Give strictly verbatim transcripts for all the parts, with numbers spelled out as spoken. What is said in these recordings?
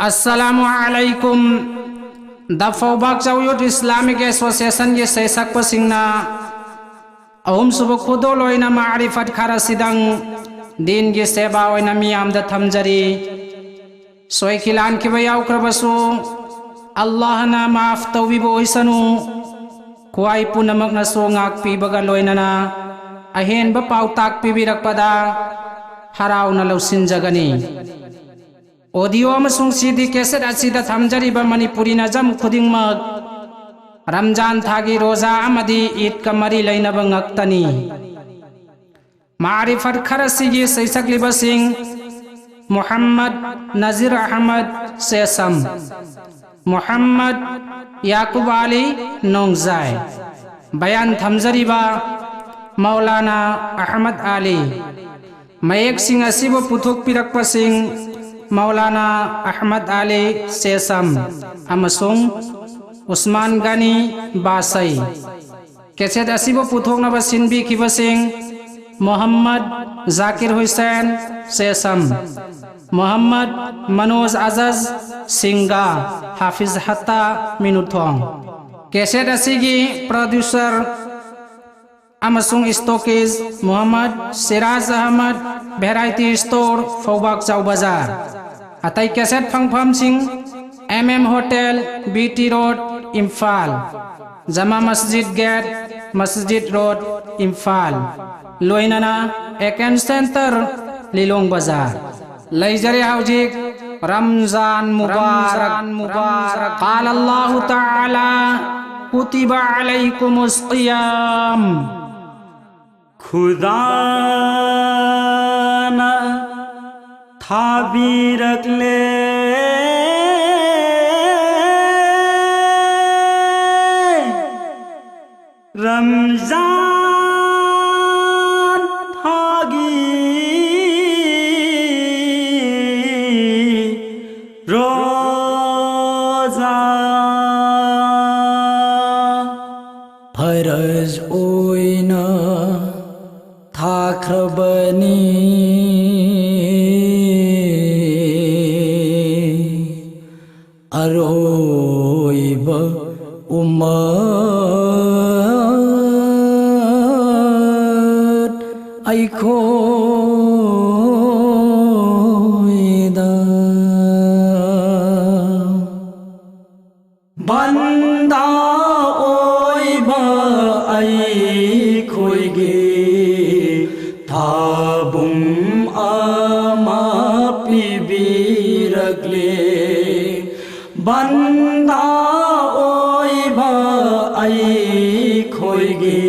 ꯑꯁꯂꯥꯃꯨ ꯑꯂꯥꯏꯀꯨꯝ꯫ ꯗ ꯐꯧꯕꯥꯛ ꯆꯧ ꯌꯨꯠ Islamic ꯑꯦꯁꯣꯁꯤꯌꯦꯁꯟꯒꯤ ꯁꯩꯁꯛꯄꯁꯤꯡꯅ ꯑꯍꯨꯝꯁꯨꯕ ꯈꯨꯗꯣꯜ ꯑꯣꯏꯅ ꯃꯥꯔꯤꯐꯠ ꯈꯔ ꯑꯁꯤꯗꯪ ꯗꯤꯟꯒꯤ ꯁꯦꯕꯥ ꯑꯣꯏꯅ ꯃꯤꯌꯥꯝꯗ ꯊꯝꯖꯔꯤ꯫ ꯁꯣꯏꯈꯤ ꯂꯥꯟꯈꯤꯕ ꯌꯥꯎꯈ꯭ꯔꯕꯁꯨ ꯑꯜꯂꯥꯍꯅ ꯃꯥꯐ ꯇꯧꯕꯤꯕ ꯑꯣꯏꯁꯅꯨ꯫ ꯈ꯭ꯋꯥꯏ ꯄꯨꯝꯅꯃꯛꯅꯁꯨ ꯉꯥꯛꯄꯤꯕꯒ ꯂꯣꯏꯅꯅ ꯑꯍꯦꯟꯕ ꯄꯥꯎꯇꯥꯛ ꯄꯤꯕꯤꯔꯛꯄꯗ ꯍꯔꯥꯎꯅ ꯂꯧꯁꯤꯟꯖꯒꯅꯤ꯫ ꯑꯣꯗꯤꯑꯣ ꯑꯃꯁꯨꯡ ꯁꯤꯗꯤ ꯀꯦꯁꯦꯠ ꯑꯁꯤꯗ ꯊꯝꯖꯔꯤꯕ ꯃꯅꯤꯄꯨꯔꯤ ꯅꯖꯝ ꯈꯨꯗꯤꯡꯃꯛ ꯔꯝꯖꯥꯟ ꯊꯥꯒꯤ ꯔꯣꯖꯥ ꯑꯃꯗꯤ ꯏꯗꯀ ꯃꯔꯤ ꯂꯩꯅꯕ ꯉꯥꯛꯇꯅꯤ꯫ ꯃꯥꯔꯤꯐꯠ ꯈꯔꯁꯤꯒꯤ ꯁꯩꯁꯛꯂꯤꯕꯁꯤꯡ: ꯃꯨꯍꯝꯃꯗ ꯅꯖꯤꯔ ꯑꯍꯃꯗ ꯁꯦꯁꯝ, ꯃꯨꯍꯝꯃꯗ ꯌꯥꯀꯨꯕ ꯑꯂꯤ ꯅꯣꯡꯖꯥꯏ꯫ ꯕꯌꯥꯟ ꯊꯝꯖꯔꯤꯕ ꯃꯧꯂꯥꯅꯥ ꯑꯍꯃꯗ ꯑꯂꯤ꯫ ꯃꯌꯦꯛꯁꯤꯡ ꯑꯁꯤꯕꯨ ꯄꯨꯊꯣꯛꯄꯤꯔꯛꯄꯁꯤꯡ: ꯃꯧꯂꯥꯅꯥ ꯑꯍꯃꯗ ꯑꯂꯤ ꯁꯦꯁꯝ ꯑꯃꯁꯨꯡ ꯎꯁꯃꯥꯟ ꯒꯅꯤ ꯕꯥꯁꯩ꯫ ꯀꯦꯁꯦꯠ ꯑꯁꯤꯕꯨ ꯄꯨꯊꯣꯛꯅꯕ ꯁꯤꯟꯕꯤꯈꯤꯕꯁꯤꯡ: ꯃꯣꯍꯝꯃꯗ ꯖꯥꯀꯤꯔ ꯍꯨꯁꯦꯟ ꯁꯦꯁꯝ, ꯃꯣꯍꯝꯃꯗ ꯃꯅꯣꯖ ꯑꯖꯖ ꯁꯤꯡꯒꯥ, ꯍꯥꯐꯤꯖ ꯍꯠꯇꯥ ꯃꯤꯅꯨꯊꯣꯡ꯫ ꯀꯦꯁꯦꯠ ꯑꯁꯤꯒꯤ ꯄ꯭ꯔꯣꯗ꯭ꯌꯨꯁꯔ ꯑꯃꯁꯨꯡ ꯁ꯭ꯇꯣꯀꯤꯁ ꯃꯨꯍꯝꯃꯗ ꯁꯤꯔꯥꯖ ꯑꯍꯃꯗ, ꯚꯦꯔꯥꯏꯇꯤ ꯁ꯭ꯇꯣꯔ, ꯐꯧꯕꯥꯛ ꯆꯥꯎ ꯕꯖꯥꯔ꯫ ꯑꯇꯩ ꯀꯦꯁꯦꯠ ꯐꯪꯐꯝꯁꯤꯡ: M M hotel, B T road, Imphal, Jama Masjid gate, Masjid road, Imphal, ꯂꯣꯏꯅꯅ ꯑꯦꯀꯦꯟ ꯁꯦꯟꯇꯔ, ꯂꯤꯂꯣꯡ ꯕꯖꯥꯔ꯫ ꯂꯩꯖꯔꯦ ꯍꯧꯖꯤꯛ ꯔꯝꯖꯥꯟ ꯃꯨꯕꯥꯔꯛ꯫ ꯃꯨꯕꯥꯔꯛ꯫ قال الله تعالى: كتب عليكم الصيام. ꯈꯨꯗꯥꯅ ꯊꯥꯕꯤꯔꯛꯂꯦ ꯔꯝꯖꯥꯟ ꯊꯥꯒꯤ ꯔꯣꯖꯥ꯫ ꯐꯔꯖ ꯑꯣꯏꯅ ꯊꯥꯈ꯭ꯔꯕꯅꯤ꯫ ꯑꯔꯣꯏꯕ ꯎꯃꯠ ꯑꯩꯈꯣꯏꯗ ꯕꯟꯗꯥ ꯑꯣꯏꯕ ꯑꯩꯈꯣꯏꯒꯤ ꯊꯥꯕꯨꯝ ꯑꯃ ꯄꯤꯕꯤꯔꯛꯂꯦ꯫ ꯕꯟꯗꯥ ꯑꯣꯏꯕ ꯑꯩꯈꯣꯏꯒꯤ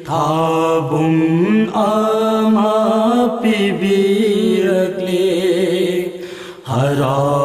ꯊꯥꯕꯨꯝ ꯑꯃ ꯄꯤꯕꯤꯔꯛꯂꯦ꯫ ꯍꯔꯥꯎ